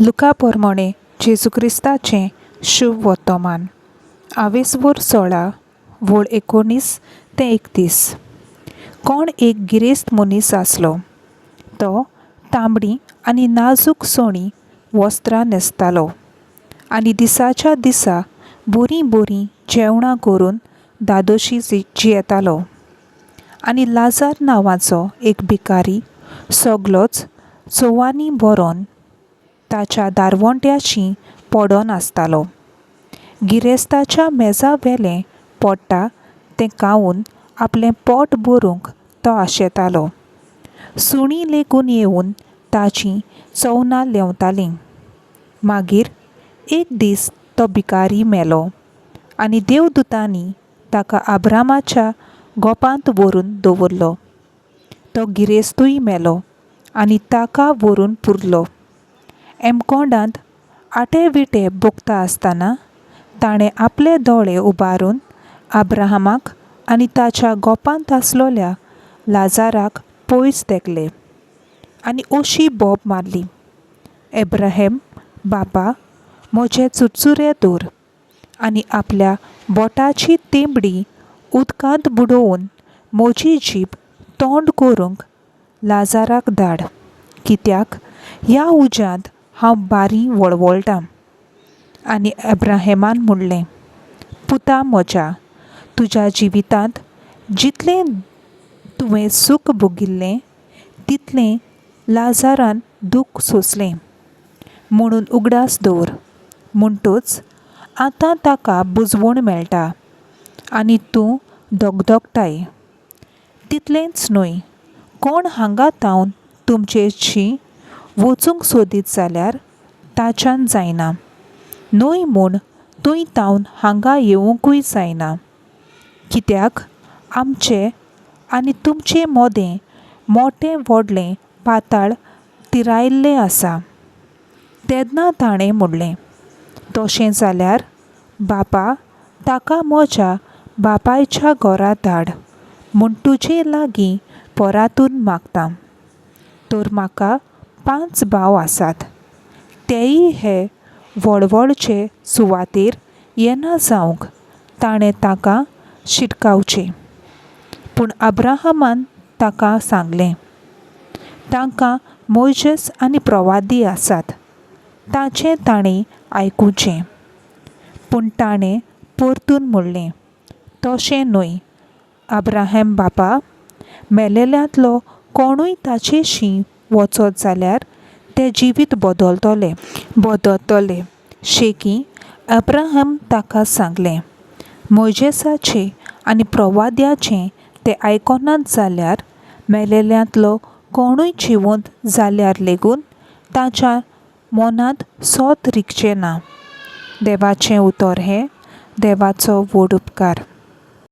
लुका पोरमोणे जेजू क्रिस्ताचें शुभ वर्तमान आवेसवोर 16 वोळ 19 ते 31. कोण एक गिरेस्त मनीस आसलो. तो तांबडी आनी नाजूक सोणी वस्त्रां न्हेसतालो आनी दिसाच्या दिसा बरीं बरीं जेवणां करून दादोशी जियेतालो. आनी लाजार नांवाचो एक भिकारी सगलोच चोवांनी भरोन ताच्या दारवंट्याशी पडोन आसतालो. गिरेस्ताच्या मेजा वेलें पोडटा तें खावन आपलें पोट भरूंक तो आशेतालो. सुणीं लेगून येवन ताचीं चवनां लेंवतालीं. मागीर एक दीस तो भिकारी मेलो आनी देवदुतांनी ताका आब्रामाच्या गोपांत व्हरून दवरलो. तो गिरेस्तूय मेलो आनी ताका व्हरून पुरलो. एमकोंडांत आटे विटे भोगता आसतना ताणें आपले दोळे उबारून अब्राहमाक आनी ताच्या गोपांत आसलोल्या लाजाराक पयस देखले आनी अशी बोब मारली, एब्राहेम बापा, म्हजे चुरचुरे दवर आनी आपल्या बोटाची तेंबडी उदकांत बुडोवन म्हजी जीब तोंड करूंक लाजाराक धाड, कित्याक ह्या उज्यांत हांव बारी वळवळटां. आनी अब्राहेमान म्हणलें, पुता म्हज्या, तुज्या जिवितांत जितलें तुवें सूख भोगिल्लें तितलें लाजारान दूख सोंसलें म्हणून उगडास दवर. म्हणटूच आतां ताका बुजवण मेळटा आनी तूं दगदगताय. तितलेंच न्हय, कोण हांगा तावन तुमचेशी वचूंक सोदीत जाल्यार ताच्यान जायना, न्हय म्हूण थंय तावन हांगा येवंकूय जायना. कित्याक आमचे आनी तुमचे मोदें मोटें व्हडलें पाताळ तिरायल्लें आसा. तेन्ना ताणें म्हणलें, तशें जाल्यार बापा, ताका म्हज्या बापायच्या घरा धाड म्हूण तुजे लागीं परातून मागता. तर म्हाका 5 भाव आसात, तेय हे वळवळचे सुवातेर येना जावंक ताणें ताका शिटकावचें. पूण अब्राहमान ताका सांगलें, तांकां मोयजेस आनी प्रवादी आसात, ताचें ताणें आयकुचें. पूण ताणें परतून म्हणलें, तशें न्हय अब्राहम बापा, मेलेल्यांतलो कोणूय ताचेशी वचत जाल्यार ते जिवीत बदलतले बदलतले. शेकी अब्राहम ताका सांगलें, मोयजेसाचें आनी प्रवाद्याचें ते आयकनात जाल्यार मेलेल्यांतलो कोणूय जिवंत जाल्यार लेगून ताच्या मनांत सोत रिगचें ना. देवाचें उतर हें देवाचो व्हड उपकार.